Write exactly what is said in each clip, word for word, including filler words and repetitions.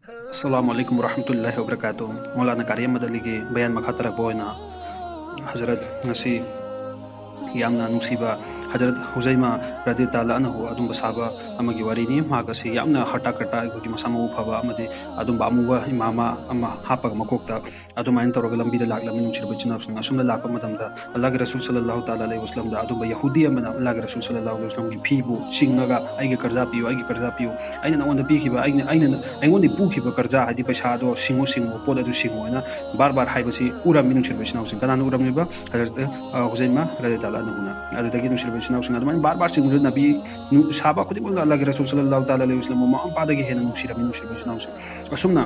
ꯑꯁꯂꯥꯃꯨ ꯑꯂꯥꯏꯀꯨꯝ ꯋꯔꯍꯃꯇꯨꯜꯂꯥꯍꯤ ꯋꯕꯔꯀꯥꯇꯨꯍ꯫ ꯃꯧꯂꯥꯅꯥ ꯀꯥꯔꯤ ꯑꯍꯃꯗ ꯑꯂꯤꯒꯤ ꯕꯌꯥꯟ ꯃꯈꯥ ꯇꯥꯔꯛꯄ ꯑꯣꯏꯅ, ꯍꯖꯔꯠ, ꯉꯁꯤ ꯌꯥꯝꯅ ꯅꯨꯡꯁꯤꯕ ꯍꯖꯔꯠ ꯍꯨꯖꯩꯃꯥ ꯔꯗꯤ ꯇꯥꯂꯥ ꯑꯅꯍꯨ ꯑꯗꯨꯝꯕ ꯁꯥꯕ ꯑꯃꯒꯤ ꯋꯥꯔꯤꯅꯤ꯫ ꯃꯍꯥꯛ ꯑꯁꯤ ꯌꯥꯝꯅ ꯍꯔꯇꯥ ꯀꯔꯇꯥ, ꯑꯩꯈꯣꯏꯒꯤ ꯃꯁꯥ ꯃꯎ ꯐꯕ ꯑꯃꯗꯤ ꯑꯗꯨꯝꯕ ꯑꯃꯨꯕ ꯏꯃꯥꯃꯥ ꯑꯃ ꯍꯥꯞꯄꯒ ꯃꯀꯣꯛꯇ ꯑꯗꯨꯃꯥꯏꯅ ꯇꯧꯔꯒ ꯂꯝꯕꯤꯗ ꯂꯥꯛꯂꯝꯃꯤ꯫ ꯅꯨꯡꯁꯤꯔꯕ ꯏꯆꯤꯟ ꯏꯅꯥꯎꯁꯤꯡ, ꯑꯁꯨꯝꯅ ꯂꯥꯛꯄ ꯃꯇꯝꯗ ꯑꯜꯂꯥꯍꯒꯤ ꯔꯁꯨꯜ ꯁꯜꯂꯜꯂꯥꯍꯨ ꯇꯥꯂꯥ ꯑꯂꯩꯍꯤ ꯋꯁꯂꯝꯗ ꯑꯗꯨꯝꯕ ꯌꯍꯨꯗꯤ ꯑꯃꯅ ꯑꯜꯂꯥꯍꯒꯤ ꯔꯁꯨꯜ ꯁꯜꯂꯜꯂꯥꯍꯨ ꯑꯂꯩꯍꯤ ꯋꯁꯂꯝꯒꯤ ꯐꯤꯕꯨ ꯆꯤꯡꯉꯒ, "ꯑꯩꯒꯤ ꯀꯔꯖꯥ ꯄꯤꯌꯨ, ꯑꯩꯒꯤ ꯀꯔꯖꯥ ꯄꯤꯌꯨ, ꯑꯩꯅ ꯅꯉꯣꯟꯗ ꯄꯤꯈꯤꯕ, ꯑꯩꯅ, ꯑꯩꯅ, ꯑꯩꯉꯣꯟꯗ ꯄꯨꯈꯤꯕ ꯀꯔꯖꯥ, ꯍꯥꯏꯗꯤ ꯄꯩꯁꯥ ꯑꯗꯣ ꯁꯤꯡꯉꯨ, ꯁꯤꯡꯉꯨ, ꯄꯣꯠ ꯑꯗꯨ ꯁꯤꯡꯉꯨ" ꯍꯥꯏꯅ ꯕꯥꯔ ꯕꯥꯔ ꯍꯥꯏꯕꯁꯤ ꯎꯔꯝꯃꯤ꯫ ꯅꯨꯡꯁꯤꯔꯕ ꯏꯆꯤꯟ ꯏꯅꯥꯎꯁꯤꯡ, ꯀꯅꯥꯅ ꯎꯔꯝꯃꯤꯕ? ꯍꯖꯔꯠ, ꯑ, ꯍꯨꯖꯩꯃꯥ ꯔꯗꯤ ꯇꯥꯂꯥ ꯑꯅꯍꯨꯅ꯫ ꯑꯗꯨꯗꯒꯤ ꯅꯨꯡꯁꯤꯔꯕ ꯏꯆꯤꯟ ꯏꯅꯥꯎꯁꯤꯡ, ꯑꯗꯨꯃꯥꯏꯅ ꯕꯥꯔ ꯕꯥꯔ ꯆꯤꯡꯕꯗꯨ ꯅꯕꯤ ꯅꯨ-, ꯁꯥꯕ ꯈꯨꯗꯤꯡꯃꯛꯅ ꯑꯜꯂꯥꯍꯒꯤ ꯔꯁꯨꯜ ꯁꯜꯂꯜꯂꯥꯍꯨ ꯇꯥꯂꯥ ꯑꯂꯩꯍꯤ ꯋꯁꯂꯝꯕꯨ ꯃꯃꯥ ꯃꯄꯥꯗꯒꯤ ꯍꯦꯟꯅ ꯅꯨꯡꯁꯤꯔꯝꯃꯤ꯫ ꯅꯨꯡꯁꯤꯔꯕ ꯏꯆꯤꯟ ꯏꯅꯥꯎꯁꯤꯡ, ꯑꯁꯨꯝꯅ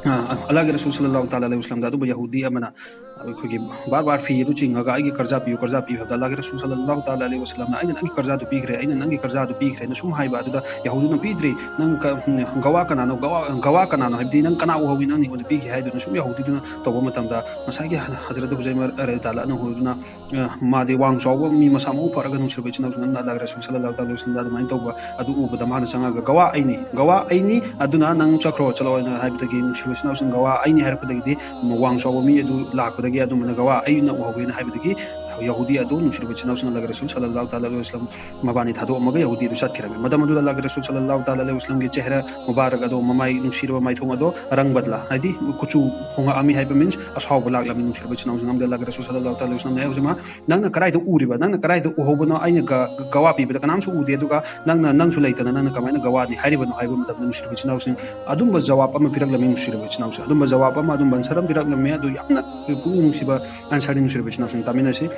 ꯑ, ꯑꯜꯂꯥꯍꯒꯤ ꯔꯁꯨꯜ ꯁꯜꯂꯜꯂꯥꯍꯨ ꯇꯥꯂꯥ ꯑꯂꯩꯍꯤ ꯋꯁꯂꯝꯗ ꯑꯗꯨꯝꯕ ꯌꯍꯨꯗꯤ ꯑꯃꯅ ꯑꯩꯈꯣꯏꯒꯤ ꯕꯥꯔ ꯕꯥꯔ ꯐꯤ ꯑꯗꯨ ꯆꯤꯡꯉꯒ, "ꯑꯩꯒꯤ ꯀꯔꯖꯥ ꯄꯤꯌꯨ, ꯀꯔꯖꯥ ꯄꯤꯌꯨ" ꯍꯥꯏꯕꯗ, ꯑꯜꯂꯥꯍꯒꯤ ꯔꯁꯨꯜ ꯁꯜꯂꯜꯂꯥꯍꯨ ꯇꯥꯂꯥ ꯑꯂꯩꯍꯤ ꯋꯁꯂꯝꯅ, "ꯑꯩꯅ ꯅꯪꯒꯤ ꯀꯔꯖꯥꯗꯨ ꯄꯤꯈ꯭ꯔꯦ, ꯑꯩꯅ ꯅꯪꯒꯤ ꯀꯔꯖꯥꯗꯨ ꯄꯤꯈ꯭ꯔꯦꯅ" ꯁꯨꯝ ꯍꯥꯏꯕ ꯑꯗꯨꯗ ꯌꯍꯨꯗꯤꯅ, "ꯄꯤꯗ꯭ꯔꯤ, ꯅꯪ ꯀ-, ꯎꯝ, ꯒꯋꯥ ꯀꯅꯥꯅꯣ? ꯒꯋꯥ, ꯒꯋꯥ ꯀꯅꯥꯅꯣ? ꯍꯥꯏꯕꯗꯤ ꯅꯪ ꯀꯅꯥ ꯎꯍꯧꯏ, ꯅꯪꯅ ꯑꯩꯉꯣꯟꯗ ꯄꯤꯈꯤ ꯍꯥꯏꯗꯨꯅ?" ꯁꯨꯝ ꯌꯍꯨꯗꯤꯗꯨꯅ ꯇꯧꯕ ꯃꯇꯝꯗ, ꯉꯁꯥꯏꯒꯤ ꯍ-, ꯍꯖꯔꯠ ꯍꯨꯖꯩꯃꯥ ꯔꯗꯤ ꯇꯥꯂꯥ ꯑꯅꯍꯨꯗꯨꯅ ꯑ, ꯃꯥꯗꯤ ꯋꯥꯡ ꯆꯥꯎꯕ ꯃꯤ, ꯃꯁꯥ ꯃꯎ ꯐꯔꯒ, ꯅꯨꯡꯁꯤꯔꯕ ꯏꯆꯤꯟ ꯏꯅꯥꯎꯁꯤꯡ, ꯑꯗꯨꯅ ꯑꯜꯂꯥꯍꯒꯤ ꯔꯁꯨꯜ ꯁꯜꯂꯜꯂꯥꯍꯨ ꯇꯥꯂꯥ ꯑꯂꯩꯍꯤ ꯋꯁꯂꯝꯗ ꯑꯗꯨꯃꯥꯏꯅ ꯇꯧꯕ ꯑꯗꯨ ꯎꯕꯗ ꯃꯥꯅ ꯆꯪꯉꯒ, "ꯒꯋꯥ ꯑꯩꯅꯤ, ꯒꯋꯥ ꯑꯩꯅꯤ, ꯑꯗꯨꯅ ꯅꯪ ꯆꯠꯈ꯭ꯔꯣ, ꯆꯠꯂꯣ" ꯍꯥꯏꯅ ꯍꯥꯏꯕꯗꯒꯤ, ꯅꯨꯡꯁꯤꯔꯕ ꯏꯆꯤꯟ ꯏꯅꯥꯎꯁꯤꯡ, ꯒꯋꯥ ꯑꯩꯅꯤ ꯍꯥꯏꯔꯛꯄꯗꯒꯤꯗꯤ ꯋꯥꯡ ꯆꯥꯎꯕ ꯃꯤ ꯑꯗꯨ ꯂꯥꯛꯄꯗꯒꯤ ꯑꯗꯨꯝꯕꯅ "ꯒꯋꯥ ꯑꯩꯅ ꯎꯍꯧꯋꯦꯅ" ꯍꯥꯏꯕꯗꯒꯤ ꯌꯍꯨꯗꯤ ꯑꯗꯨ, ꯅꯨꯡꯁꯤꯔꯕ ꯏꯆꯤꯟ ꯏꯅꯥꯎꯁꯤꯡ, ꯑꯜꯂꯥꯍꯒꯤ ꯔꯁꯨꯜ ꯁꯜꯂꯜꯂꯥꯍꯨ ꯇꯥꯂꯥ ꯑꯂꯩꯍꯤ ꯋꯁꯂꯝ ꯃꯕꯥꯅꯤ ꯊꯥꯗꯣꯛꯑꯝꯃꯒ ꯌꯍꯨꯗꯤ ꯑꯗꯨ ꯆꯠꯈꯤꯔꯝꯃꯤ꯫ ꯃꯇꯝ ꯑꯗꯨꯗ ꯑꯜꯂꯥꯍꯒꯤ ꯔꯁꯨꯜ ꯁꯜꯂꯜꯂꯥꯍꯨ ꯇꯥꯂꯥ ꯑꯂꯩꯍꯤ ꯋꯁꯂꯝꯒꯤ ꯆꯦꯍꯔꯥ ꯃꯨꯕꯥꯔꯛ ꯑꯗꯣ, ꯃꯃꯥꯏ ꯅꯨꯡꯁꯤꯔꯕ ꯃꯥꯏꯊꯣꯡ ꯑꯗꯣ, ꯔꯪ ꯕꯗꯂꯥ, ꯍꯥꯏꯗꯤ ꯀꯨꯆꯨ ꯍꯣꯡꯉꯛꯑꯝꯃꯤ ꯍꯥꯏꯕ, means ꯑꯁꯥꯎꯕ ꯂꯥꯛꯂꯝꯃꯤ꯫ ꯅꯨꯡꯁꯤꯔꯕ ꯏꯆꯤꯟ ꯏꯅꯥꯎꯁꯤꯡ, ꯑꯝꯗ ꯑꯜꯂꯥꯍꯒꯤ ꯔꯁꯨꯜ ꯁꯜꯂꯜꯂꯥꯍꯨ ꯇꯥꯂꯥ ꯑꯂꯩꯍꯤ ꯋꯁꯂꯝꯅ ꯍꯥꯏ ꯍꯧꯖꯤꯛ ꯃꯥ, "ꯅꯪꯅ ꯀꯗꯥꯏꯗ ꯎꯔꯤꯕ? ꯅꯪꯅ ꯀꯗꯥꯏꯗ ꯎꯍꯧꯕꯅꯣ? ꯑꯩꯅ ꯒ-, ꯒ-, ꯒꯋꯥ ꯄꯤꯕꯗ ꯀꯅꯥꯝꯁꯨ ꯎꯗꯦ, ꯑꯗꯨꯒ ꯅꯪꯅ, ꯅꯪꯁꯨ ꯂꯩꯇꯅ ꯅꯪꯅ ꯀꯃꯥꯏꯅ ꯒꯋꯥꯅꯤ ꯍꯥꯏꯔꯤꯕꯅꯣ?" ꯍꯥꯏꯕ ꯃꯇꯝꯗ, ꯅꯨꯡꯁꯤꯔꯕ ꯏꯆꯤꯟ ꯏꯅꯥꯎꯁꯤꯡ, ꯑꯗꯨꯝꯕ ꯖꯋꯥꯕ ꯑꯃ ꯄꯤꯔꯛꯂꯝꯃꯤ꯫ ꯅꯨꯡꯁꯤꯔꯕ ꯏꯆꯤꯟ ꯏꯅꯥꯎꯁꯤꯡ, ꯑꯗꯨꯝꯕ ꯖꯋꯥꯕ ꯑꯃ, ꯑꯗꯨꯝꯕ answer ꯑꯃ ꯄꯤꯔꯛꯂꯝꯃꯤ꯫ ꯑꯗꯨ ꯌꯥꯝꯅ ꯄꯨꯛꯅꯤꯡ ꯅꯨꯡꯁꯤꯕ answerꯅꯤ꯫ ꯅꯨꯡꯁꯤꯔꯕ ꯏꯆꯤꯟ ꯏꯅꯥꯎꯁꯤꯡ, ꯇꯥꯃꯤꯟꯅꯁꯤ꯫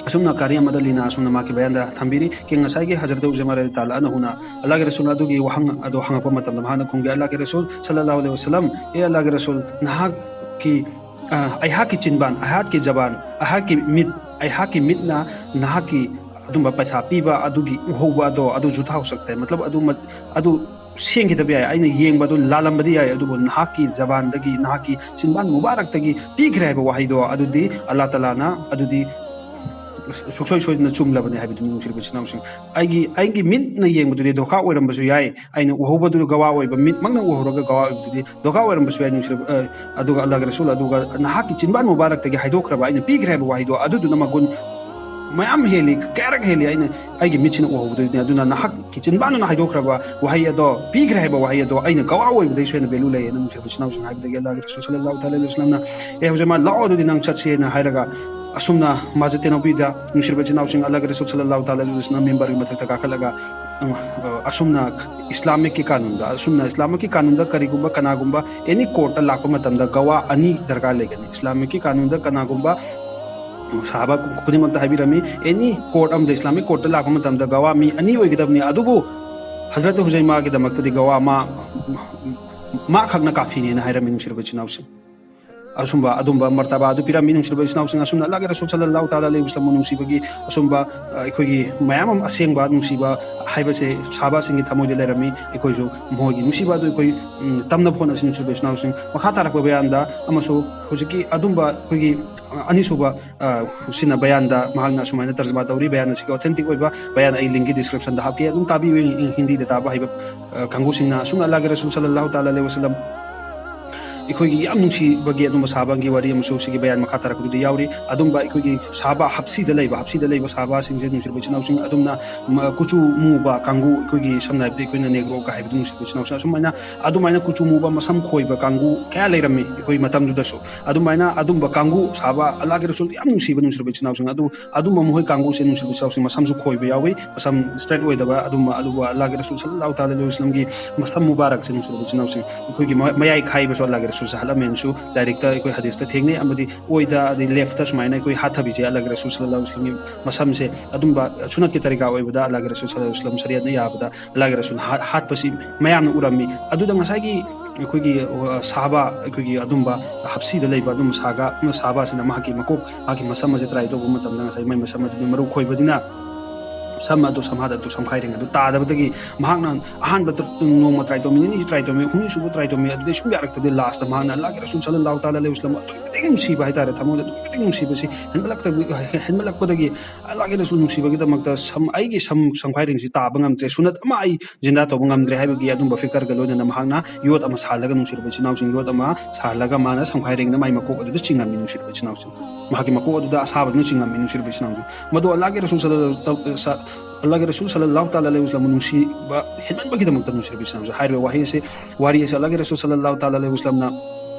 ꯑꯁꯨꯝꯅ ꯀꯥꯔꯤ ꯑꯍꯃꯗ ꯑꯂꯤꯅ ꯑꯁꯨꯝꯅ ꯃꯍꯥꯛꯀꯤ ꯕꯌꯥꯟꯗ ꯊꯝꯕꯤꯔꯤ꯫ ꯀꯦꯡ ꯉꯁꯥꯏꯒꯤ ꯍꯖꯔꯠ ꯍꯨꯖꯩꯃꯥ ꯔꯗꯤ ꯇꯥꯂꯥ ꯑꯅꯍꯨꯅ ꯑꯜꯂꯥꯍꯒꯤ ꯔꯁꯨꯜꯅ ꯑꯗꯨꯒꯤ ꯋꯥꯍꯪ ꯑꯗꯣ ꯍꯪꯉꯛꯄ ꯃꯇꯝꯗ ꯃꯍꯥꯛꯅ ꯈꯨꯝꯒꯦ, "ꯑꯜꯂꯥꯍꯒꯤ ꯔꯁꯨꯜ ꯁꯜꯂꯜꯂꯥꯍꯨ ꯑꯂꯩꯍꯤ ꯋꯁꯂꯝ, ꯑꯦ ꯑꯜꯂꯥꯍꯒꯤ ꯔꯁꯨꯜ, ꯅꯍꯥꯛꯀꯤ, ꯑ, ꯑꯩꯍꯥꯛꯀꯤ ꯆꯤꯟꯕꯥꯟ, ꯑꯩꯍꯥꯛꯀꯤ ꯖꯕꯥꯟ, ꯑꯩꯍꯥꯛꯀꯤ ꯃꯤꯠ, ꯑꯩꯍꯥꯛꯀꯤ ꯃꯤꯠꯅ ꯅꯍꯥꯛꯀꯤ ꯑꯗꯨꯝꯕ ꯄꯩꯁꯥ ꯄꯤꯕ ꯑꯗꯨꯒꯤ ꯎꯍꯧꯕ ꯑꯗꯣ, ꯑꯗꯨ ꯖꯨꯊꯥ ꯍꯣ ꯁꯛꯇ ꯍꯦ, ꯃꯇꯂꯕ ꯑꯗꯨ ꯃ-, ꯑꯗꯨ ꯁꯦꯡꯈꯤꯗꯕ ꯌꯥꯏ, ꯑꯩꯅ ꯌꯦꯡꯕ ꯑꯗꯨ ꯂꯥꯜꯂꯝꯕꯗꯤ ꯌꯥꯏ, ꯑꯗꯨꯕꯨ ꯅꯍꯥꯛꯀꯤ ꯖꯕꯥꯟꯗꯒꯤ, ꯅꯍꯥꯛꯀꯤ ꯆꯤꯟꯕꯥꯟ ꯃꯨꯕꯥꯔꯛꯇꯒꯤ ꯄꯤꯈ꯭ꯔꯦ ꯍꯥꯏꯕ ꯋꯥꯍꯩꯗꯣ, ꯑꯗꯨꯗꯤ ꯑꯜꯂꯥꯍ ꯇꯥꯂꯥꯅ ꯑꯗꯨꯗꯤ ꯁꯨꯡꯁꯣꯏ ꯁꯣꯏꯗꯅ ꯆꯨꯝꯂꯕꯅꯤ ꯍꯥꯏꯕꯗꯨꯅꯤ, ꯅꯨꯡꯁꯤꯔꯕ ꯏꯆꯤꯟ ꯏꯅꯥꯎꯁꯤꯡ꯫ ꯑꯩꯒꯤ, ꯑꯩꯒꯤ ꯃꯤꯠꯅ ꯌꯦꯡꯕꯗꯨꯗꯤ ꯙꯣꯀꯥ ꯑꯣꯏꯔꯝꯕꯁꯨ ꯌꯥꯏ, ꯑꯩꯅ ꯎꯍꯧꯕꯗꯨ ꯒꯋꯥ ꯑꯣꯏꯕ, ꯃꯤꯠꯃꯛꯅ ꯎꯍꯧꯔꯒ ꯒꯋꯥ ꯑꯣꯏꯕꯗꯨꯗꯤ ꯙꯣꯀꯥ ꯑꯣꯏꯔꯝꯕꯁꯨ ꯌꯥꯏ, ꯅꯨꯡꯁꯤꯔꯕ, ꯑ, ꯑꯗꯨꯒ ꯑꯜꯂꯥꯍꯒꯤ ꯔꯁꯨꯜ, ꯑꯗꯨꯒ ꯅꯍꯥꯛꯀꯤ ꯆꯤꯟꯕꯥꯟ ꯃꯨꯕꯥꯔꯛꯇꯒꯤ ꯍꯥꯏꯗꯣꯛꯈ꯭ꯔꯕ, ꯑꯩꯅ ꯄꯤꯈ꯭ꯔꯦ ꯍꯥꯏꯕ ꯋꯥꯍꯩꯗꯣ, ꯑꯗꯨꯗꯨꯅ ꯃꯒꯨꯟ ꯃꯌꯥꯝ ꯍꯦꯜꯂꯤ, ꯀꯌꯥꯔꯛ ꯍꯦꯜꯂꯤ ꯑꯩꯅ ꯑꯩꯒꯤ ꯃꯤꯠꯁꯤꯅ ꯎꯍꯧꯕꯗꯨꯅꯤ꯫ ꯑꯗꯨꯅ ꯅꯍꯥꯛꯀꯤ ꯆꯤꯟꯕꯥꯟꯗꯨꯅ ꯍꯥꯏꯗꯣꯛꯈ꯭ꯔꯕ ꯋꯥꯍꯩ ꯑꯗꯣ, ꯄꯤꯈ꯭ꯔꯦ ꯍꯥꯏꯕ ꯋꯥꯍꯩ ꯑꯗꯣ, ꯑꯩꯅ ꯒꯋꯥ ꯑꯣꯏꯕꯗꯩꯁꯨ ꯍꯦꯟꯅ value ꯂꯩꯌꯦꯅ, ꯅꯨꯡꯁꯤꯔꯕ ꯏꯆꯤꯟ ꯏꯅꯥꯎꯁꯤꯡ, ꯍꯥꯏꯕꯗꯒꯤ ꯑꯜꯂꯥꯍꯒꯤ ꯔꯁꯨꯜ ꯁꯜꯂꯜꯂꯥꯍꯨ ꯇꯥꯂꯥ ꯑꯂꯩꯍꯤ ꯋꯁꯜꯂꯝꯅ "ꯑꯦ ꯍꯨꯖꯩꯃꯥ, ꯂꯥꯛꯑꯣ, ꯑꯗꯨꯗꯤ ꯅꯪ ꯆꯠꯁꯦꯅ" ꯍꯥꯏꯔꯒ, ꯑꯁꯨꯝꯅ ꯃꯁꯖꯤꯗ ꯅꯕꯋꯤꯗ, ꯅꯨꯡꯁꯤꯔꯕ ꯏꯆꯤꯟ ꯏꯅꯥꯎꯁꯤꯡ, ꯑꯜꯂꯥꯍꯒꯤ ꯔꯁꯨꯜ ꯁꯜꯂꯜꯂꯥꯍꯨ ꯇꯥꯂꯥ ꯑꯂꯩꯍꯤ ꯋꯁꯜꯂꯝ ꯃꯤꯝꯕꯔꯒꯤ ꯃꯊꯛꯇ ꯀꯥꯈꯠꯂꯒ, ꯑ, ꯑꯁꯨꯝꯅ ꯏꯁꯂꯥꯃꯤꯛꯀꯤ ꯀꯥꯅꯨꯟꯗ, ꯑꯁꯨꯝꯅ ꯏꯁꯂꯥꯃꯤꯛꯀꯤ ꯀꯥꯅꯨꯟꯗ ꯀꯔꯤꯒꯨꯝꯕ ꯀꯅꯥꯒꯨꯝꯕ any courtꯇ ꯂꯥꯛꯄ ꯃꯇꯝꯗ ꯒꯋꯥ ꯑꯅꯤ ꯗꯔꯀꯥꯔ ꯂꯩꯒꯅꯤ꯫ ꯏꯁꯂꯥꯃꯤꯛꯀꯤ ꯀꯥꯅꯨꯟꯗ ꯀꯅꯥꯒꯨꯝꯕ ꯁꯍꯥꯕꯥ ꯈꯨꯗꯤꯡꯃꯛꯇ ꯍꯥꯏꯕꯤꯔꯝꯃꯤ, any court ꯑꯃꯗ, ꯏꯁꯂꯥꯃꯤꯛ courtꯇ ꯂꯥꯛꯄ ꯃꯇꯝꯗ ꯒꯋꯥ ꯃꯤ ꯑꯅꯤ ꯑꯣꯏꯒꯗꯕꯅꯤ꯫ ꯑꯗꯨꯕꯨ ꯍꯖꯔꯠ ꯍꯨꯖꯩꯃꯥꯒꯤꯗꯃꯛꯇꯗꯤ ꯒꯋꯥ ꯃꯥ, ꯃꯥ ꯈꯛꯅ ꯀꯥꯐꯤꯅꯦꯅ ꯍꯥꯏꯔꯝꯃꯤ, ꯅꯨꯡꯁꯤꯔꯕ ꯏꯆꯤꯟ ꯏꯅꯥꯎꯁꯤꯡ꯫ ꯑꯁꯨꯝꯕ, ꯑꯗꯨꯝꯕ ꯃꯔꯇꯕꯥ ꯑꯗꯨ ꯄꯤꯔꯝꯃꯤ, ꯅꯨꯡꯁꯤꯔꯕ ꯏꯆꯤꯟ ꯏꯅꯥꯎꯁꯤꯡ꯫ ꯑꯁꯨꯝꯅ ꯑꯜꯂꯥꯍꯒꯤ ꯔꯁꯨꯜ ꯁꯜꯂꯜꯂꯥꯍꯨ ꯇꯥꯂꯥ ꯑꯂꯩꯍꯤ ꯋꯁꯜꯂꯝꯕꯨ ꯅꯨꯡꯁꯤꯕꯒꯤ ꯑꯁꯨꯝꯕ, ꯑ, ꯑꯩꯈꯣꯏꯒꯤ ꯃꯌꯥꯝ ꯑꯃ ꯑꯁꯦꯡꯕ ꯅꯨꯡꯁꯤꯕ ꯍꯥꯏꯕꯁꯦ ꯁꯍꯥꯕꯥꯁꯤꯡꯒꯤ ꯊꯃꯣꯏꯗ ꯂꯩꯔꯝꯃꯤ꯫ ꯑꯩꯈꯣꯏꯁꯨ ꯃꯈꯣꯏꯒꯤ ꯅꯨꯡꯁꯤꯕ ꯑꯗꯨ ꯑꯩꯈꯣꯏ, ꯎꯝ, ꯇꯝꯅꯕ ꯍꯣꯠꯅꯁꯤ, ꯅꯨꯡꯁꯤꯔꯕ ꯏꯆꯤꯟ ꯏꯅꯥꯎꯁꯤꯡ꯫ ꯃꯈꯥ ꯇꯥꯔꯛꯄ ꯕꯌꯥꯟꯗ ꯑꯃꯁꯨ ꯍꯧꯖꯤꯛꯀꯤ ꯑꯗꯨꯝꯕ ꯑꯩꯈꯣꯏꯒꯤ, ꯑ, ꯑꯅꯤꯁꯨꯕ, ꯑ, ꯁꯤꯅ ꯕꯌꯥꯟꯗ ꯃꯍꯥꯛꯅ ꯑꯁꯨꯃꯥꯏꯅ ꯇꯔꯖꯃꯥ ꯇꯧꯔꯤ꯫ ꯕꯌꯥꯟ ꯑꯁꯤꯒꯤ authentic ꯑꯣꯏꯕ ꯕꯌꯥꯟ ꯑꯩ linkꯀꯤ descriptionꯗ ꯍꯥꯞꯀꯦ, ꯑꯗꯨꯝ ꯇꯥꯕꯤꯌꯨ꯫ ꯏꯪ-, ꯏꯪ-, ꯍꯤꯟꯗꯤꯗ ꯇꯥꯕ ꯍꯩꯕ, ꯑ, ꯀꯥꯡꯕꯨꯁꯤꯡꯅ꯫ ꯑꯁꯨꯝꯅ ꯑꯜꯂꯥꯍꯒꯤ ꯔꯁꯨꯜ ꯁꯜꯂꯜꯂꯥꯍꯨ ꯇꯥꯂꯥ ꯑꯂꯩꯍꯤ ꯋꯁꯜꯂꯝ ꯑꯩꯈꯣꯏꯒꯤ ꯌꯥꯝ ꯅꯨꯡꯁꯤꯕꯒꯤ ꯑꯗꯨꯝꯕ ꯁꯍꯥꯕꯥꯒꯤ ꯋꯥꯔꯤ ꯑꯃꯁꯨ ꯁꯤꯒꯤ ꯕꯌꯥꯟ ꯃꯈꯥ ꯇꯥꯔꯛꯄꯗꯨꯗ ꯌꯥꯎꯔꯤ꯫ ꯑꯗꯨꯝꯕ ꯑꯩꯈꯣꯏꯒꯤ ꯁꯍꯥꯕꯥ ꯍꯞꯁꯤꯗ ꯂꯩꯕ, ꯍꯞꯁꯤꯗ ꯂꯩꯕ ꯁꯍꯥꯕꯥꯁꯤꯡꯁꯦ, ꯅꯨꯡꯁꯤꯔꯕ ꯏꯆꯤꯟ ꯏꯅꯥꯎꯁꯤꯡ, ꯑꯗꯨꯝꯅ ꯃ-, ꯀꯨꯆꯨ ꯃꯨꯕ ꯀꯥꯡꯕꯨ, ꯑꯩꯈꯣꯏꯒꯤ ꯁꯝꯅ ꯍꯥꯏꯔꯕꯗ ꯑꯩꯈꯣꯏꯅ Negroꯒ ꯍꯥꯏꯕꯗꯨ, ꯅꯨꯡꯁꯤꯔꯕ ꯏꯆꯤꯟ ꯏꯅꯥꯎꯁꯤꯡ, ꯑꯁꯨꯃꯥꯏꯅ ꯑꯗꯨꯃꯥꯏꯅ ꯀꯨꯆꯨ ꯃꯨꯕ, ꯃꯁꯝ ꯈꯣꯏꯕ ꯀꯥꯡꯕꯨ ꯀꯌꯥ ꯂꯩꯔꯝꯃꯤ ꯑꯩꯈꯣꯏ ꯃꯇꯝꯗꯨꯗꯁꯨ꯫ ꯑꯗꯨꯃꯥꯏꯅ ꯑꯗꯨꯝꯕ ꯀꯥꯡꯕꯨ ꯁꯍꯥꯕꯥ, ꯑꯜꯂꯥꯍꯒꯤ ꯔꯁꯨꯜ ꯌꯥꯝ ꯅꯨꯡꯁꯤꯕ, ꯅꯨꯡꯁꯤꯔꯕ ꯏꯆꯤꯟ ꯏꯅꯥꯎꯁꯤꯡ, ꯑꯗꯨ ꯑꯗꯨꯝꯕ ꯃꯈꯣꯏ ꯀꯥꯡꯕꯨꯁꯦ, ꯅꯨꯡꯁꯤꯔꯕ ꯏꯆꯤꯟ ꯏꯅꯥꯎꯁꯤꯡ, ꯃꯁꯝꯁꯨ ꯈꯣꯏꯕ ꯌꯥꯎꯏ, ꯃꯁꯝ straight ꯑꯣꯏꯗꯕ ꯑꯗꯨꯝꯕ, ꯑꯗꯨꯕꯨ ꯑꯜꯂꯥꯍꯒꯤ ꯔꯁꯨꯜ ꯁꯜꯂꯜꯂꯥꯍꯨ ꯇꯥꯂꯥ ꯑꯂꯩꯍꯤ ꯋꯁꯜꯂꯝꯒꯤ ꯃꯁꯝ ꯃꯨꯕꯥꯔꯛꯁꯦ, ꯅꯨꯡꯁꯤꯔꯕ ꯏꯆꯤꯟ ꯏꯅꯥꯎꯁꯤꯡ, ꯑꯩꯈꯣꯏꯒꯤ ꯃ-, ꯃꯌꯥꯏ ꯈꯥꯏꯕꯁꯨ ꯑꯜꯂꯥꯍꯒꯤ ꯔꯁꯨꯜ ꯁꯍꯠꯂꯝꯃꯦꯅꯁꯨ ꯂꯥꯏꯔꯤꯛꯇ ꯑꯩꯈꯣꯏ ꯍꯗꯤꯁꯇ ꯊꯦꯡꯅꯩ꯫ ꯑꯃꯗꯤ ꯑꯣꯏꯗ, ꯑꯗꯩ leftꯇ ꯁꯨꯃꯥꯏꯅ ꯑꯩꯈꯣꯏ ꯍꯥꯠꯊꯕꯤꯁꯦ ꯑꯜꯂꯥꯍꯒꯤ ꯔꯁꯨꯜ ꯁꯜꯂꯜꯂꯥꯍꯨ ꯑꯂꯩꯍꯤ ꯋꯁꯜꯂꯝꯒꯤ ꯃꯁꯝꯁꯦ ꯑꯗꯨꯝꯕ ꯁꯨꯅꯠꯀꯤ ꯇꯔꯤꯀꯥ ꯑꯣꯏꯕꯗ ꯑꯜꯂꯥꯍꯒꯤ ꯔꯁꯨꯜ ꯁꯜꯂꯜꯂꯥꯍꯨ ꯑꯂꯩꯍꯤ ꯋꯁꯜꯂꯝ ꯁꯔꯤꯌꯠꯅ ꯌꯥꯕꯗ ꯑꯜꯂꯥꯍꯒꯤ ꯔꯁꯨꯜ ꯍꯥ-, ꯍꯥꯠꯄꯁꯤ ꯃꯌꯥꯝꯅ ꯎꯔꯝꯃꯤ꯫ ꯑꯗꯨꯗ ꯉꯁꯥꯏꯒꯤ ꯑꯩꯈꯣꯏꯒꯤ, ꯑ, ꯁꯍꯥꯕꯥ, ꯑꯩꯈꯣꯏꯒꯤ ꯑꯗꯨꯝꯕ ꯍꯞꯁꯤꯗ ꯂꯩꯕ ꯑꯗꯨꯝꯕ ꯁꯍꯥꯒ-, ꯁꯍꯥꯕꯥꯁꯤꯅ ꯃꯍꯥꯛꯀꯤ ꯃꯀꯣꯛ, ꯃꯍꯥꯛꯀꯤ ꯃꯁꯝ ꯑꯁꯦ try ꯇꯧꯕ ꯃꯇꯝꯗ ꯉꯁꯥꯏ ꯃꯥꯏ ꯃꯁꯝ ꯑꯗꯨꯗꯤ ꯃꯔꯨ ꯈꯣꯏꯕꯅꯤꯅ ꯁꯝ ꯑꯗꯨ ꯁꯝꯍꯥꯗ ꯑꯗꯨ ꯁꯝꯈꯥꯏꯔꯦꯡ ꯑꯗꯨ ꯇꯥꯗꯕꯗꯒꯤ ꯃꯍꯥꯛꯅ ꯑꯍꯥꯟꯕꯗ ꯅꯣꯡꯃ ꯇ꯭ꯔꯥꯏ ꯇꯧꯃꯤ, ꯅꯤꯅꯤ ꯇ꯭ꯔꯥꯏ ꯇꯧꯃꯤ, ꯍꯨꯝꯅꯤꯁꯨꯕ ꯇ꯭ꯔꯥꯏ ꯇꯧꯃꯤ, ꯑꯗꯨꯗꯩ ꯁꯨꯝ ꯌꯥꯔꯛꯇꯕꯗꯤ ꯂꯥꯁꯇ ꯃꯍꯥꯛꯅ ꯑꯜꯂꯥꯍꯒꯤ ꯔꯁꯨꯜ ꯁꯜꯂꯜꯂꯥꯍꯨ ꯇꯥꯂꯥ ꯑꯂꯩꯍꯤ ꯋꯥꯁꯂꯝ ꯑꯗꯨꯛꯀꯤ ꯃꯇꯤꯛ ꯅꯨꯡꯁꯤꯕ ꯍꯥꯏꯇꯥꯔꯦ, ꯊꯃꯣꯏꯗ ꯑꯗꯨꯛꯀꯤ ꯃꯇꯤꯛ ꯅꯨꯡꯁꯤꯕꯁꯤ ꯍꯦꯟꯃꯠꯂꯛꯇꯕ ꯍꯦꯟꯃꯠꯂꯛꯄꯗꯒꯤ ꯑꯜꯂꯥꯍꯒꯤ ꯔꯁꯨꯜ ꯅꯨꯡꯁꯤꯕꯒꯤꯗꯃꯛꯇ ꯁꯝ ꯑꯩꯒꯤ ꯁꯝ ꯁꯝꯈꯥꯏꯔꯦꯡꯁꯤ ꯇꯥꯕ ꯉꯝꯗ꯭ꯔꯦ, ꯁꯨꯅꯠ ꯑꯃ ꯑꯩ ꯖꯤꯟꯗꯥ ꯇꯧꯕ ꯉꯝꯗ꯭ꯔꯦ ꯍꯥꯏꯕꯒꯤ ꯑꯗꯨꯝꯕ ꯐꯤꯀꯔꯒ ꯂꯣꯏꯅꯅ ꯃꯍꯥꯛꯅ ꯌꯣꯠ ꯑꯃ ꯁꯥꯍꯜꯂꯒ, ꯅꯨꯡꯁꯤꯔꯕ ꯏꯆꯤꯟ ꯏꯅꯥꯎꯁꯤꯡ, ꯌꯣꯠ ꯑꯃ ꯁꯥꯍꯜꯂꯒ ꯃꯥꯅ ꯁꯝꯈꯥꯏꯔꯦꯡꯅ ꯃꯥꯏ ꯃꯀꯣꯛ ꯑꯗꯨꯗ ꯆꯤꯡꯉꯝꯃꯤ, ꯅꯨꯡꯁꯤꯔꯕ ꯏꯆꯤꯟ ꯏꯅꯥꯎꯁꯤꯡ꯫ ꯃꯍꯥꯛꯀꯤ ꯃꯀꯣꯛ ꯑꯗꯨꯗ ꯑꯁꯥꯕꯗꯨꯅ ꯆꯤꯡꯉꯝꯃꯤ, ꯅꯨꯡꯁꯤꯔꯕ ꯏꯆꯤꯟ ꯏꯅꯥꯎꯁꯤꯡ꯫ ꯃꯗꯨ ꯑꯜꯂꯥꯍꯒꯤ ꯔꯁꯨꯜ ꯁꯜꯂꯜꯂꯥꯍꯨ ꯁ-, ꯑꯜꯂꯥꯍꯒꯤ ꯔꯁꯨꯜ ꯁꯜꯂꯜꯂꯥꯍꯨ ꯇꯥꯂꯥ ꯑꯂꯩꯍꯤ ꯋꯥꯁꯂꯝꯕꯨ ꯅꯨꯡꯁꯤꯕ ꯍꯦꯟꯃꯟꯕꯒꯤꯗꯃꯛꯇ, ꯅꯨꯡꯁꯤꯔꯕ ꯏꯆꯤꯟ ꯏꯅꯥꯎꯁꯤꯡ, ꯍꯥꯏꯔꯤꯕ ꯋꯥꯍꯩ ꯑꯁꯤ, ꯋꯥꯔꯤ ꯑꯁꯤ ꯑꯜꯂꯥꯍꯒꯤ ꯔꯁꯨꯜ ꯁꯜꯂꯜꯂꯥꯍꯨ ꯇꯥꯂꯥ ꯑꯂꯩꯍꯤ ꯋꯥꯁꯂꯝꯅ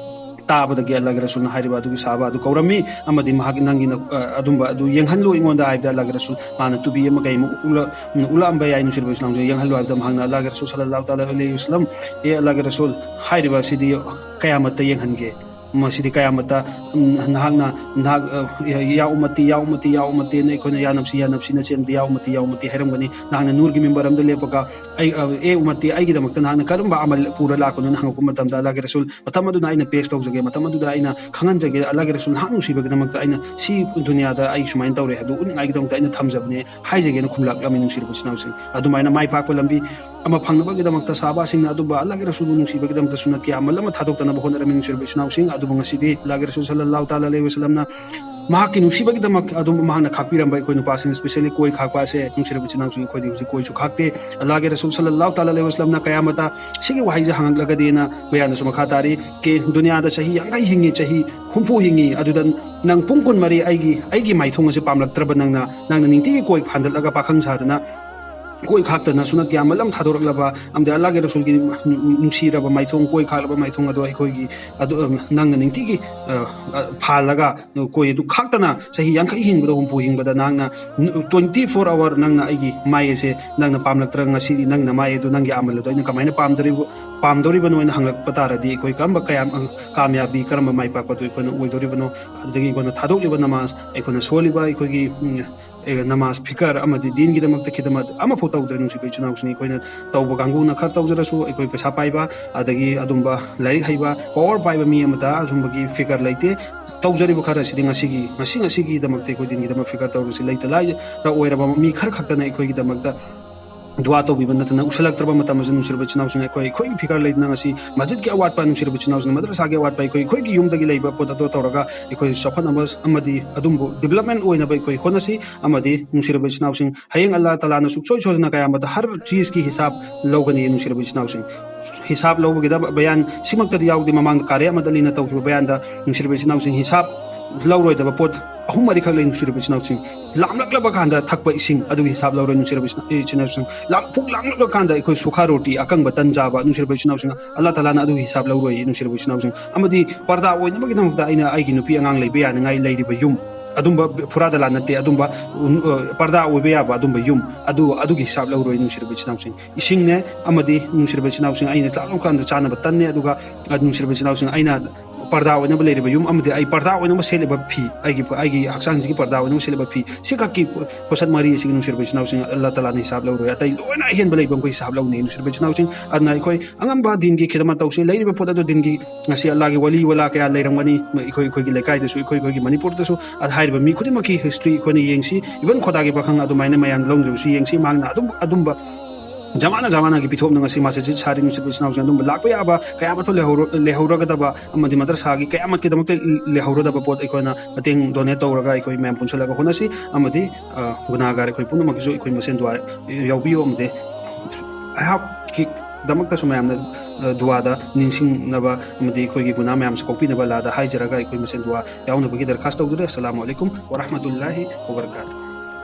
ꯇꯥꯕꯗꯒꯤ ꯑꯜꯂꯥꯍꯒꯤ ꯔꯁꯨꯜꯅ ꯍꯥꯏꯔꯤꯕ ꯑꯗꯨꯒꯤ ꯁꯍꯥꯕꯥ ꯑꯗꯨ ꯀꯧꯔꯝꯃꯤ ꯑꯃꯗꯤ ꯃꯍꯥꯛ, "ꯅꯪꯒꯤ ꯅ-, ꯑ, ꯑꯗꯨꯝꯕ ꯑꯗꯨ ꯌꯦꯡꯍꯜꯂꯨ ꯑꯩꯉꯣꯟꯗ" ꯍꯥꯏꯕꯗ ꯑꯜꯂꯥꯍꯒꯤ ꯔꯁꯨꯜ ꯃꯥꯅ ꯇꯨꯄꯤ ꯑꯃ ꯀꯩ ꯑꯃ ꯎꯠꯂ-, ꯎꯠꯂꯛꯑꯝꯕ ꯌꯥꯏ, ꯅꯨꯡꯁꯤꯔꯕ ꯏꯁꯂꯥꯝꯁꯦ ꯌꯦꯡꯍꯜꯂꯨ ꯍꯥꯏꯕꯗ ꯃꯍꯥꯛꯅ ꯑꯜꯂꯥꯍꯒꯤ ꯔꯁꯨꯜ ꯁꯜꯂꯜꯂꯥꯍꯨ ꯇꯥꯂꯥ ꯑꯂꯩꯍꯤ ꯋꯥꯁꯂꯝ, "ꯑꯦ ꯑꯜꯂꯥꯍꯒꯤ ꯔꯁꯨꯜ, ꯍꯥꯏꯔꯤꯕ ꯑꯁꯤꯗꯤ ꯀꯌꯥꯃꯠꯇ ꯌꯦꯡꯍꯟꯒꯦ, ꯃꯁꯤꯗꯤ ꯀꯌꯥꯃꯠꯇ, ꯎꯝ, ꯅꯍꯥꯛꯅ, ꯅꯍꯥꯛ, ꯑ, ꯌꯥ ꯎꯝꯃꯇꯤ, ꯌꯥ ꯎꯝꯃꯇꯤ, ꯌꯥ ꯎꯝꯃꯇꯤ" ꯑꯅ ꯑꯩꯈꯣꯏꯅ ꯌꯥ ꯅꯞꯁꯤ, ꯌꯥ ꯅꯞꯁꯤꯅ ꯆꯦꯟꯕꯗꯤ ꯌꯥ ꯎꯝꯃꯇꯤ, ꯌꯥ ꯎꯝꯃꯇꯤ ꯍꯥꯏꯔꯝꯒꯅꯤ꯫ ꯅꯍꯥꯛꯅ ꯅꯨꯔꯒꯤ ꯃꯤꯝꯕꯔ ꯑꯃꯗ ꯂꯦꯞꯄꯒ, "ꯑꯩ, ꯑ, ꯑꯦ ꯎꯝꯃꯇꯤ, ꯑꯩꯒꯤꯗꯃꯛꯇ ꯅꯍꯥꯛꯅ ꯀꯔꯝꯕ ꯑꯃꯜ ꯄꯨꯔ ꯂꯥꯛꯄꯅꯣꯅ?" ꯍꯪꯉꯛꯄ ꯃꯇꯝꯗ ꯑꯜꯂꯥꯍꯒꯤ ꯔꯁꯨꯜ, "ꯃꯇꯝ ꯑꯗꯨꯗ ꯑꯩꯅ ꯄꯦꯁ ꯇꯧꯖꯒꯦ, ꯃꯇꯝ ꯑꯗꯨꯗ ꯑꯩꯅ ꯈꯪꯍꯟꯖꯒꯦ, ꯑꯜꯂꯥꯍꯒꯤ ꯔꯁꯨꯜ ꯅꯍꯥꯛ ꯅꯨꯡꯁꯤꯕꯒꯤꯗꯃꯛꯇ ꯑꯩꯅ ꯁꯤ ꯗꯨꯅꯤꯌꯥꯗ ꯑꯩ ꯁꯨꯃꯥꯏꯅ ꯇꯧꯔꯦ ꯍꯥꯏꯕꯗꯨ ꯎꯠꯅꯤꯡꯉꯥꯏꯒꯤꯗꯃꯛꯇ ꯑꯩꯅ ꯊꯝꯖꯕꯅꯦ" ꯍꯥꯏꯖꯒꯦꯅ ꯈꯨꯝꯂꯛꯂꯝꯃꯤ, ꯅꯨꯡꯁꯤꯔꯕ ꯏꯆꯤꯟ ꯏꯅꯥꯎꯁꯤꯡ꯫ ꯑꯗꯨꯃꯥꯏꯅ ꯃꯥꯏ ꯄꯥꯛꯄ ꯂꯝꯕꯤ ꯑꯃ ꯐꯪꯅꯕꯒꯤꯗꯃꯛꯇ ꯁꯍꯥꯕꯥꯁꯤꯡꯅ ꯑꯗꯨꯝꯕ ꯑꯜꯂꯥꯍꯒꯤ ꯔꯁꯨꯜꯕꯨ ꯅꯨꯡꯁꯤꯕꯒꯤꯗꯃꯛꯇ ꯁꯨꯅꯠ ꯀꯌꯥ ꯑꯃ ꯑꯃ ꯊꯥꯗꯣꯛꯇꯅꯕ ꯍꯣꯠꯅꯔꯝꯃꯤ, ꯅꯨꯡꯁꯤꯔꯕ ꯏꯆꯤꯟ ꯏꯅꯥꯎꯁꯤꯡ꯫ ꯑꯗꯨꯕꯨ ꯉꯁꯤꯗꯤ ꯑꯜꯂꯥꯍꯒꯤ ꯔꯁꯨꯜ ꯁꯜꯂꯜꯂꯥꯍꯨ ꯇꯥꯂꯥ ꯑꯂꯩꯍꯤ ꯋꯥꯁꯂꯝꯅ ꯃꯍꯥꯛꯀꯤ ꯅꯨꯡꯁꯤꯕꯒꯤꯗꯃꯛ ꯑꯗꯨꯝ ꯃꯍꯥꯛꯅ ꯈꯥꯛꯄꯤꯔꯝꯕ ꯑꯩꯈꯣꯏ ꯅꯨꯄꯥꯁꯤꯡ, especially ꯀꯣꯏ ꯈꯥꯛꯄ ꯑꯁꯦ, ꯅꯨꯡꯁꯤꯔꯕ ꯏꯆꯤꯟ ꯏꯅꯥꯎꯁꯤꯡ, ꯑꯩꯈꯣꯏꯗꯤ ꯍꯧꯖꯤꯛ ꯀꯣꯏꯁꯨ ꯈꯥꯛꯇꯦ꯫ ꯑꯜꯂꯥꯍꯒꯤ ꯔꯁꯨꯜ ꯁꯜꯂꯜꯂꯥꯍꯨ ꯇꯥꯂꯥ ꯑꯂꯩꯍꯤ ꯋꯥꯁꯂꯝꯅ ꯀꯌꯥꯃꯠꯇ ꯁꯤꯒꯤ ꯋꯥꯍꯩꯁꯦ ꯍꯪꯉꯛꯂꯒꯗꯤꯅ ꯃꯌꯥꯝꯅꯁꯨ ꯃꯈꯥ ꯇꯥꯔꯤ, "ꯀꯦ, ꯗꯨꯅꯤꯌꯥꯗ ꯆꯍꯤ ꯌꯥꯡꯈꯩ ꯍꯤꯡꯉꯤ, ꯆꯍꯤ ꯍꯨꯝꯐꯨ ꯍꯤꯡꯉꯤ, ꯑꯗꯨꯗ ꯅꯪ ꯄꯨꯡ ꯀꯨꯟꯃꯔꯤ ꯑꯩꯒꯤ, ꯑꯩꯒꯤ ꯃꯥꯏꯊꯣꯡ ꯑꯁꯦ ꯄꯥꯝꯂꯛꯇ꯭ꯔꯕ ꯅꯪꯅ, ꯅꯪꯅ ꯅꯤꯡꯇꯤꯒꯤ ꯀꯣꯏ ꯐꯥꯟꯗꯠꯂꯒ ꯄꯥꯈꯪ ꯁꯥꯗꯅ ꯀꯣꯏ ꯈꯥꯛꯇꯅ ꯁꯨꯅꯠ ꯀꯌꯥ ꯑꯃ ꯂꯝ ꯊꯥꯗꯣꯔꯛꯂꯕ ꯑꯃꯗꯤ ꯑꯜꯂꯥꯍꯒꯤ ꯔꯁꯨꯜꯒꯤ ꯅꯨꯡꯁꯤꯔꯕ ꯃꯥꯏꯊꯣꯡ, ꯀꯣꯏ ꯈꯥꯛꯂꯕ ꯃꯥꯏꯊꯣꯡ ꯑꯗꯣ ꯑꯩꯈꯣꯏꯒꯤ, ꯑꯗꯨ, ꯑ, ꯅꯪꯅ ꯅꯤꯡꯇꯤꯒꯤ, ꯑ, ꯑ, ꯐꯥꯜꯂꯒ ꯀꯣꯏ ꯑꯗꯨ ꯈꯥꯛꯇꯅ ꯆꯍꯤ ꯌꯥꯡꯈꯩ ꯍꯤꯡꯕꯗ, ꯍꯨꯝꯐꯨ ꯍꯤꯡꯕꯗ ꯅꯪꯅ twenty four hour ꯅꯪꯅ ꯑꯩꯒꯤ ꯃꯥꯏ ꯑꯁꯦ ꯅꯪꯅ ꯄꯥꯝꯂꯛꯇ꯭ꯔꯒ ꯉꯁꯤꯗꯤ ꯅꯪꯅ ꯃꯥꯏ ꯑꯗꯨ, ꯅꯪꯒꯤ ꯑꯃꯜ ꯑꯗꯨ ꯑꯩꯅ ꯀꯃꯥꯏꯅ ꯄꯥꯝꯗꯣꯔꯤꯕ, ꯄꯥꯝꯗꯧꯔꯤꯕꯅꯣ?" ꯍꯥꯏꯅ ꯍꯪꯂꯛꯄ ꯇꯥꯔꯗꯤ ꯑꯩꯈꯣꯏ ꯀꯔꯝꯕ ꯀꯌꯥꯝ, ꯑ, ꯀꯥꯃꯌꯥꯕꯤ, ꯀꯔꯝꯕ ꯃꯥꯏ ꯄꯥꯛꯄꯗꯨ ꯑꯩꯈꯣꯏꯅ ꯑꯣꯏꯗꯧꯔꯤꯕꯅꯣ? ꯑꯗꯨꯗꯒꯤ ꯑꯩꯈꯣꯏꯅ ꯊꯥꯗꯣꯛꯂꯤꯕ ꯅꯃꯥꯖ, ꯑꯩꯈꯣꯏꯅ ꯁꯣꯜꯂꯤꯕ ꯑꯩꯈꯣꯏꯒꯤ, ꯎꯝ, ꯑꯦ, ꯅꯃꯥꯖ ꯐꯤꯀꯔ ꯑꯃꯗꯤ ꯗꯤꯟꯒꯤꯗꯃꯛꯇ ꯈꯤꯗꯃꯛ ꯑꯃꯐꯥꯎ ꯇꯧꯗ꯭ꯔꯦ꯫ ꯅꯨꯡꯁꯤꯕ ꯏꯆꯤꯟ ꯏꯅꯥꯎꯁꯤꯡ, ꯑꯩꯈꯣꯏꯅ ꯇꯧꯕ ꯀꯥꯡꯕꯨꯅ ꯈꯔ ꯇꯧꯖꯔꯁꯨ, ꯑꯩꯈꯣꯏ ꯄꯩꯁꯥ ꯄꯥꯏꯕ, ꯑꯗꯒꯤ ꯑꯗꯨꯝꯕ ꯂꯥꯏꯔꯤꯛ ꯍꯩꯕ, ꯄꯋꯥꯔ ꯄꯥꯏꯕ ꯃꯤ ꯑꯃꯗ ꯑꯁꯨꯝꯕꯒꯤ ꯐꯤꯀꯔ ꯂꯩꯇꯦ꯫ ꯇꯧꯖꯔꯤꯕ ꯈꯔ ꯑꯁꯤꯗꯤ ꯉꯁꯤꯒꯤ, ꯉꯁꯤ ꯉꯁꯤꯒꯤꯗꯃꯛꯇ ꯑꯩꯈꯣꯏ ꯗꯤꯟꯒꯤꯗꯃꯛ ꯐꯤꯀꯔ ꯇꯧꯔꯤꯁꯤ ꯂꯩꯇ ꯂꯥꯏꯔ ꯑꯣꯏꯔꯕ ꯃꯤ ꯈꯔ ꯈꯛꯇꯅ ꯑꯩꯈꯣꯏꯒꯤꯗꯃꯛꯇ ꯗꯨꯋꯥ ꯇꯧꯕꯤꯕ ꯅꯠꯇꯅ ꯎꯁꯜꯂꯛꯇ꯭ꯔꯕ ꯃꯇꯝ ꯑꯁꯤꯗ, ꯅꯨꯡꯁꯤꯔꯕ ꯏꯆꯤꯟ ꯏꯅꯥꯎꯁꯤꯡ, ꯑꯩꯈꯣꯏ, ꯑꯩꯈꯣꯏꯒꯤ ꯐꯤꯀꯔ ꯂꯩꯗꯅ ꯉꯁꯤ ꯃꯁꯖꯤꯗꯀꯤ ꯑꯋꯥꯠꯄ, ꯅꯨꯡꯁꯤꯔꯕ ꯏꯆꯤꯟ ꯏꯅꯥꯎꯁꯤꯡ, ꯃꯗ꯭ꯔꯁꯥꯒꯤ ꯑꯋꯥꯠꯄ, ꯑꯩꯈꯣꯏ, ꯑꯩꯈꯣꯏꯒꯤ ꯌꯨꯝꯗꯒꯤ ꯂꯩꯕ ꯄꯣꯠ ꯑꯗꯨ ꯇꯧꯔꯒ ꯑꯩꯈꯣꯏ ꯆꯥꯎꯈꯠꯅꯕ ꯑꯃꯗꯤ ꯑꯗꯨꯝꯕ ꯗꯤꯕꯂꯞꯃꯦꯟ ꯑꯣꯏꯅꯕ ꯑꯩꯈꯣꯏ ꯍꯣꯠꯅꯁꯤ꯫ ꯑꯃꯗꯤ ꯅꯨꯡꯁꯤꯔꯕ ꯏꯆꯤꯟ ꯏꯅꯥꯎꯁꯤꯡ, ꯍꯌꯦꯡ ꯑꯜꯂꯥꯍ ꯇꯥꯂꯥꯅ ꯁꯨꯡꯁꯣꯏ ꯁꯣꯏꯗꯅ ꯀꯌꯥꯃꯠꯇ ꯍꯔ ꯆꯤꯖꯀꯤ ꯍꯤꯁꯥꯕ ꯂꯧꯒꯅꯤ꯫ ꯅꯨꯡꯁꯤꯔꯕ ꯏꯆꯤꯟ ꯏꯅꯥꯎꯁꯤꯡ, ꯍꯤꯁꯥꯕ ꯂꯧꯕꯒꯤꯗ ꯕꯌꯥꯟ ꯁꯤꯃꯛꯇꯗꯤ ꯌꯥꯎꯗꯦ꯫ ꯃꯃꯥꯡꯗ ꯀꯥꯔꯤ ꯑꯃꯗ ꯑꯂꯤꯅ ꯇꯧꯈꯤꯕ ꯕꯌꯥꯟꯗ, ꯅꯨꯡꯁꯤꯔꯕ ꯏꯆꯤꯟ ꯏꯅꯥꯎꯁꯤꯡ, ꯍꯤꯁꯥꯕ ꯂꯧꯔꯣꯏꯗꯕ ꯄꯣꯠ ꯑꯍꯨꯝ ꯃꯔꯤꯈꯛ ꯂꯩ꯫ ꯅꯨꯡꯁꯤꯔꯕ ꯏꯆꯤꯟ ꯏꯅꯥꯎꯁꯤꯡ, ꯂꯥꯝꯂꯛꯂꯕ ꯀꯥꯟꯗ ꯊꯛꯄ ꯏꯁꯤꯡ ꯑꯗꯨꯒꯤ ꯍꯤꯁꯥꯕ ꯂꯧꯔꯣꯏ꯫ ꯅꯨꯡꯁꯤꯔꯕ ꯏꯆꯤꯟ ꯏꯆꯤꯟ ꯏꯅꯥꯎꯁꯤꯡ, ꯂꯥꯝ-, ꯄꯨꯛ ꯂꯥꯝꯂꯛꯂ ꯀꯥꯟꯗ ꯑꯩꯈꯣꯏ ꯁꯨꯈꯥ ꯔꯣꯇꯤ, ꯑꯀꯪꯕ ꯇꯟ ꯆꯥꯕ, ꯅꯨꯡꯁꯤꯔꯕ ꯏꯆꯤꯟ ꯏꯅꯥꯎꯁꯤꯡ, ꯑꯜꯂꯥꯍ ꯇꯥꯂꯥꯅ ꯑꯗꯨꯒꯤ ꯍꯤꯁꯥꯕ ꯂꯧꯔꯣꯏ꯫ ꯅꯨꯡꯁꯤꯔꯕ ꯏꯆꯤꯟ ꯏꯅꯥꯎꯁꯤꯡ, ꯑꯃꯗꯤ ꯄꯔꯗꯥ ꯑꯣꯏꯅꯕꯒꯤꯗꯃꯛꯇ ꯑꯩꯅ ꯑꯩꯒꯤ ꯅꯨꯄꯤ ꯑꯉꯥꯡ ꯂꯩꯕ ꯌꯥꯅꯉꯥꯏ ꯂꯩꯔꯤꯕ ꯌꯨꯝ, ꯑꯗꯨꯝꯕ ꯐꯨꯔꯥ ꯗꯂꯥꯟ ꯅꯠꯇꯦ, ꯑꯗꯨꯝꯕ, ꯎꯝ, ꯑ, ꯄꯔꯗꯥ ꯑꯣꯏꯕ ꯌꯥꯕ ꯑꯗꯨꯝꯕ ꯌꯨꯝ, ꯑꯗꯨ, ꯑꯗꯨꯒꯤ ꯍꯤꯁꯥꯕ ꯂꯧꯔꯣꯏ꯫ ꯅꯨꯡꯁꯤꯔꯕ ꯏꯆꯤꯟ ꯏꯅꯥꯎꯁꯤꯡ, ꯏꯁꯤꯡꯅꯦ, ꯑꯃꯗꯤ ꯅꯨꯡꯁꯤꯔꯕ ꯏꯆꯤꯟ ꯏꯅꯥꯎꯁꯤꯡ, ꯑꯩꯅ ꯆꯥꯛ ꯂꯧꯀꯥꯟꯗ ꯆꯥꯅꯕ ꯇꯟꯅꯦ, ꯑꯗꯨꯒ, ꯑ, ꯅꯨꯡꯁꯤꯔꯕ ꯏꯆꯤꯟ ꯏꯅꯥꯎꯁꯤꯡ, ꯑꯩꯅ ꯄꯔꯗꯥ ꯑꯣꯏꯅꯕ ꯂꯩꯔꯤꯕ ꯌꯨꯝ, ꯑꯃꯗꯤ ꯑꯩ ꯄꯔꯗꯥ ꯑꯣꯏꯅꯕ ꯁꯦꯠꯂꯤꯕ ꯐꯤ, ꯑꯩꯒꯤ, ꯑꯩꯒꯤ ꯍꯛꯆꯥꯡꯁꯤꯒꯤ ꯄꯔꯗꯥ ꯑꯣꯏꯅꯕ ꯁꯦꯠꯂꯤꯕ ꯐꯤ, ꯁꯤ ꯈꯛꯀꯤ ꯄꯣ-, ꯄꯣꯠꯁꯛ ꯃꯔꯤ ꯑꯁꯤꯒꯤ, ꯅꯨꯡꯁꯤꯔꯕ ꯏꯆꯤꯟ ꯏꯅꯥꯎꯁꯤꯡ, ꯑꯜꯂꯥꯍ ꯇꯥꯂꯥꯅ ꯍꯤꯁꯥꯕ ꯂꯧꯔꯣꯏ꯫ ꯑꯇꯩ ꯂꯣꯏꯅ ꯑꯍꯦꯟꯕ ꯂꯩꯕ ꯃꯈꯣꯏ ꯍꯤꯁꯥꯕ ꯂꯧꯅꯤ꯫ ꯅꯨꯡꯁꯤꯔꯕ ꯏꯆꯤꯟ ꯏꯅꯥꯎꯁꯤꯡ, ꯑꯗꯨꯅ ꯑꯩꯈꯣꯏ ꯑꯉꯝꯕ ꯗꯤꯟꯒꯤ ꯈꯤꯗꯃꯠ ꯇꯧꯁꯤ꯫ ꯂꯩꯔꯤꯕ ꯄꯣꯠ ꯑꯗꯨ ꯗꯤꯟꯒꯤ, ꯉꯁꯤ ꯑꯜꯂꯥꯍꯒꯤ ꯋꯥꯂꯤ ꯋꯥꯂꯥ ꯀꯌꯥ ꯂꯩꯔꯝꯒꯅꯤ, ꯑꯩꯈꯣꯏ, ꯑꯩꯈꯣꯏꯒꯤ ꯂꯩꯀꯥꯏꯗꯁꯨ, ꯑꯩꯈꯣꯏ, ꯑꯩꯈꯣꯏꯒꯤ ꯃꯅꯤꯄꯨꯔꯗꯁꯨ꯫ ꯑ, ꯍꯥꯏꯔꯤꯕ ꯃꯤ ꯈꯨꯗꯤꯡꯃꯛꯀꯤ ꯍꯤꯁꯇ꯭ꯔꯤ ꯑꯩꯈꯣꯏꯅ ꯌꯦꯡꯁꯤ꯫ ꯏꯕꯟ ꯈꯣꯗꯥꯒꯤ ꯄꯥꯈꯪ ꯑꯗꯨꯃꯥꯏꯅ ꯃꯌꯥꯝ ꯂꯧꯅꯗ꯭ꯔꯕꯁꯨ ꯌꯦꯡꯁꯤ꯫ ꯃꯍꯥꯛꯅ ꯑꯗꯨꯝ, ꯑꯗꯨꯝꯕ ꯖꯃꯥꯅ ꯖꯃꯥꯅꯥꯒꯤ ꯄꯤꯊꯣꯛꯅ ꯉꯁꯤ ꯃꯁꯖꯤꯗ ꯁꯥꯔꯤ꯫ ꯅꯨꯡꯁꯤꯕ ꯏꯆꯤꯟ ꯏꯅꯥꯎꯁꯤꯡ, ꯑꯗꯨꯝꯕ ꯂꯥꯛꯄ ꯌꯥꯕ ꯀꯌꯥꯃꯠ ꯂꯩꯍꯧꯔ-, ꯂꯩꯍꯧꯔꯒꯗꯕ ꯑꯃꯗꯤ ꯃꯗ꯭ꯔꯁꯥꯒꯤ ꯀꯌꯥꯃꯠꯀꯤꯗꯃꯛꯇ ꯂꯩꯍꯧꯔꯗꯕ ꯄꯣꯠ ꯑꯩꯈꯣꯏꯅ ꯃꯇꯦꯡ ꯗꯣꯅꯦꯠ ꯇꯧꯔꯒ ꯑꯩꯈꯣꯏ ꯃꯌꯥꯝ ꯄꯨꯟꯁꯤꯜꯂꯒ ꯍꯣꯠꯅꯁꯤ꯫ ꯑꯃꯗꯤ, ꯑ, ꯒꯨꯅꯥꯍꯒꯥꯔ ꯑꯩꯈꯣꯏ ꯄꯨꯝꯅꯃꯛꯀꯤꯁꯨ ꯑꯩꯈꯣꯏ ꯃꯁꯦꯟ ꯗꯨꯋꯥ ꯌꯥꯎꯕꯤꯌꯨ꯫ ꯑꯃꯗꯤ ꯑꯩꯍꯥꯛꯀꯤꯗꯃꯛꯇꯁꯨ ꯃꯌꯥꯝꯅ, ꯑ, ꯗꯨꯋꯥꯗ ꯅꯤꯡꯁꯤꯡꯅꯕ ꯑꯃꯗꯤ ꯑꯩꯈꯣꯏꯒꯤ ꯒꯨꯅꯥ ꯃꯌꯥꯝꯁꯨ ꯀꯣꯛꯄꯤꯅꯕ ꯑꯜꯂꯥꯍꯗ ꯍꯥꯏꯖꯔꯒ ꯑꯩꯈꯣꯏ ꯃꯁꯦꯟ ꯗꯨꯋꯥ ꯌꯥꯎꯅꯕꯒꯤ ꯗꯔꯈꯥꯁ ꯇꯧꯖꯔꯤ꯫ ꯑꯁꯁꯂꯥꯃꯨ ꯑꯂꯩꯀꯨꯝ ꯋꯔꯍꯃꯇꯨꯜꯂꯥꯍꯤ ꯋꯕꯔꯀꯥꯇꯨꯍ꯫